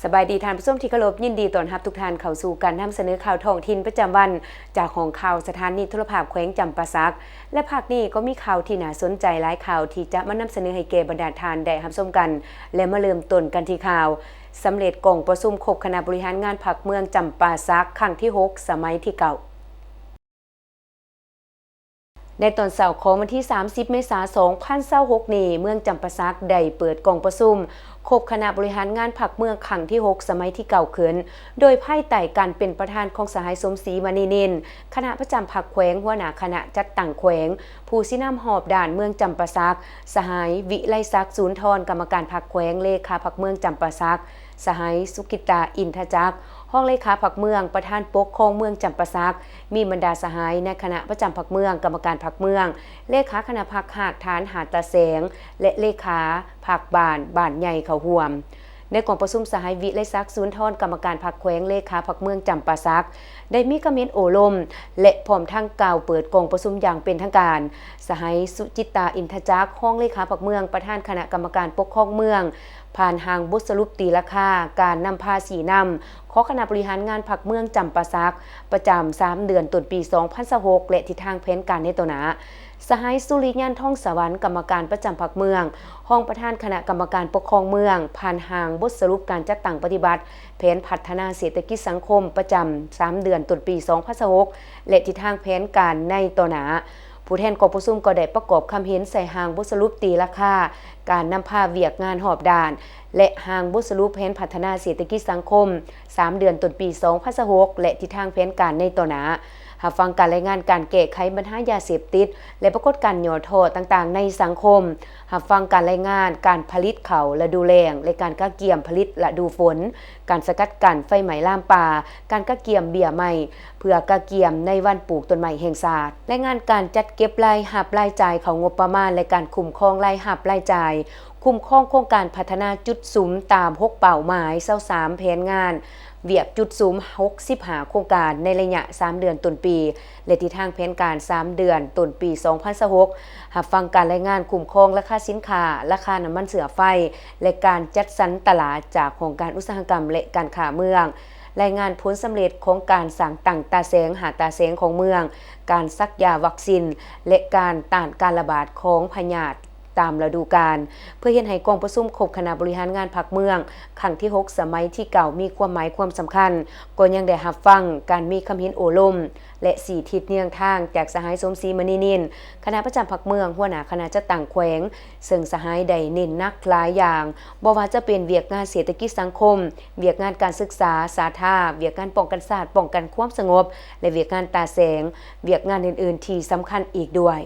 ສະບາຍດີທ່ານຜູ້ຊົມທີ່ເຄົາລົບ, ຍິນດີຕ້ອນຮັບທຸກທ່ານເຂົ້າສູ່ການນຳສະເໜີຂ່າວທ້ອງຖິ່ນປະຈຳວັນ ຈາກຫ້ອງຂ່າວສະຖານີໂທລະພາບແຂວງຈຳປາສັກ ແລະ ພາກນີ້ກໍມີຂ່າວທີ່ໜ້າສົນໃຈຫຼາຍຂ່າວທີ່ຈະມານຳສະເໜີໃຫ້ແກ່ບັນດາທ່ານໄດ້ຮັບຊົມກັນ ແລະ ມາເລີ່ມຕົ້ນກັນທີ່ຂ່າວ ສຳເລັດກອງປະຊຸມຄົບຄະນະບໍລິຫານງານພັກເມືອງຈຳປາສັກ ຄັ້ງທີຫົກ ສະໄໝທີເກົ້າ. ໃນຕອນເຊົ້າຂອງວັນທີສາມສິບ ເມສາ ສອງພັນຊາວຫົກນີ້, ເມືອງຈຳປາສັກໄດ້ເປີດກອງປະຊຸມຄົບຄະນະບໍລິຫານງານພັກເມືອງຄັ້ງທີຫົກ ສະໄໝທີເກົ້າຂຶ້ນ, ໂດຍພາຍໃຕ້ການເປັນປະທານຂອງສະຫາຍ ສົມສີ ມະນີນິນ, ຄະນະປະຈຳພັກແຂວງ, ຫົວໜ້າຄະນະຈັດຕັ້ງແຂວງ, ຜູ້ຊີ້ນຳຮອບດ້ານເມືອງຈຳປາສັກ, ສະຫາຍ ວິໄລສັກ ສູນທອນ, ກຳມະການພັກແຂວງ, ເລຂາພັກເມືອງຈຳປາສັກ, ສະຫາຍ ສຸກິດຕາ ອິນທະຈັກ, ຮອງເລຂາພັກເມືອງ, ປະທານປົກຄອງເມືອງຈຳປາສັກ, ມີບັນດາສະຫາຍໃນຄະນະປະຈຳພັກເມືອງ, ກຳມະການພັກເມືອງ, ເລຂາຄະນະພັກຮາກຖານຫາດຕາແສງ ແລະ ເລຂາພັກບ້ານ, ບ້ານໃຫຍ່ເຂົ້າຮ່ວມ. ໃນກອງປະຊຸມ, ສະຫາຍ ວິໄລສັກ ສູນທອນ, ກຳມະການພັກແຂວງ, ເລຂາພັກເມືອງຈຳປາສັກ, ໄດ້ມີຄຳເຫັນໂອ້ລົມ ແລະ ພ້ອມທັງກ່າວເປີດກອງປະຊຸມຢ່າງເປັນທາງການ. ສະຫາຍ ສຸຈິດຕາ ອິນທະຈັກ, ຮອງເລຂາພັກເມືອງ, ປະທານຄະນະກຳມະການປົກຄອງເມືອງ, ຜ່ານຮ່າງບົດສະຫຼຸບຕີລາຄາການນຳພາຊີ້ນຳຂອງຄະນະບໍລິຫານງານພັກເມືອງຈຳປາສັກ ປະຈຳສາມເດືອນຕົ້ນປີສອງພັນຊາວຫົກ ແລະ ທິດທາງແຜນການໃນຕໍ່ໜ້າ. ສະຫາຍ ສຸລິຍັນ ທອງສະຫວັນ, ກຳມະການປະຈຳພັກເມືອງ, ຮອງປະທານຄະນະກຳມະການປົກຄອງເມືອງ, ຜ່ານຮ່າງບົດສະຫຼຸບການຈັດຕັ້ງປະຕິບັດແຜນພັດທະນາເສດຖະກິດສັງຄົມປະຈຳສາມເດືອນຕົ້ນປີສອງພັນຊາວຫົກ ແລະ ທິດທາງແຜນການໃນຕໍ່ໜ້າ. ຜູ້ແທນກອງປະຊຸມກໍໄດ້ປະກອບຄຳເຫັນໃສ່ຮ່າງບົດສະຫຼຸບຕີລາຄາການນຳພາວຽກງານຮອບດ້ານ ແລະ ຮ່າງບົດສະຫຼຸບແຜນພັດທະນາເສດຖະກິດສັງຄົມສາມເດືອນຕົ້ນປີສອງພັນຊາວຫົກ ແລະ ທິດທາງແຜນການໃນຕໍ່ໜ້າ. ຮັບຟັງການລາຍງານການແກ້ໄຂບັນຫາຢາເສບຕິດ ແລະ ປາກົດການຫຍໍ້ທໍ້ຕ່າງໆໃນສັງຄົມ. ຮັບຟັງການລາຍງານການຜະລິດເຂົ້າລະດູແລ້ງ ແລະ ການກະກຽມຜະລິດລະດູຝົນ, ການສະກັດກັ້ນໄຟໄໝ້ລາມປ່າ, ການກະກຽມເບ້ຍໄມ້ ເພື່ອກະກຽມໃນວັນປູກຕົ້ນໄມ້ແຫ່ງຊາດ, ລາຍງານການຈັດເກັບລາຍຮັບລາຍຈ່າຍເຂົ້າງົບປະມານ ແລະ ການຄຸ້ມຄອງລາຍຮັບລາຍຈ່າຍ, ຄຸ້ມຄອງໂຄງການພັດທະນາຈຸດສຸມຕາມຫົກເປົ້າໝາຍ, ຊາວສາມແຜນງານວຽກຈຸດສຸມ, ຫົກສິບຫ້າໂຄງການໃນໄລຍະສາມເດືອນຕົ້ນປີ ແລະ ທິດທາງແຜນການສາມເດືອນຕົ້ນປີສອງພັນຊາວຫົກ, ຮັບຟັງການລາຍງານຄຸ້ມຄອງລາຄາສິນຄ້າ, ລາຄານ້ຳມັນເຊື້ອໄຟ ແລະ ການຈັດສັນຕະຫຼາດຈາກຫ້ອງການອຸດສາຫະກຳ ແລະ ການຄ້າເມືອງ, ລາຍງານຜົນສຳເລັດຂອງການສ້າງຕັ້ງຕາແສງ ຫ້າ ຕາແສງຂອງເມືອງ, ການສັກຢາວັກຊີນ ແລະ ການຕ້ານການລະບາດຂອງພະຍາດຕາມລະດູການ, ເພື່ອເຮັດໃຫ້ກອງປະຊຸມຄົບຄະນະບໍລິຫານງານພັກເມືອງ ຄັ້ງທີຫົກ ສະໄໝທີເກົ້າ ມີຄວາມໝາຍຄວາມສຳຄັນ. ກໍຍັງໄດ້ຮັບຟັງການມີຄຳເຫັນໂອ້ລົມ ແລະ ຊີ້ທິດແນວທາງຈາກສະຫາຍ ສົມສີ ມະນີນິນ, ຄະນະປະຈຳພັກເມືອງ, ຫົວໜ້າຄະນະຈັດຕັ້ງແຂວງ, ເຊິ່ງສະຫາຍໄດ້ເນັ້ນໜັກຫຼາຍຢ່າງ, ບໍ່ວ່າຈະເປັນວຽກງານເສດຖະກິດສັງຄົມ, ວຽກງານການສຶກສາສາທາ, ວຽກງານປ້ອງກັນຊາດ, ປ້ອງກັນຄວາມສະຫງົບ ແລະ ວຽກງານຕາແສງ, ວຽກງານອື່ນໆທີ່ສຳຄັນອີກດ້ວຍ.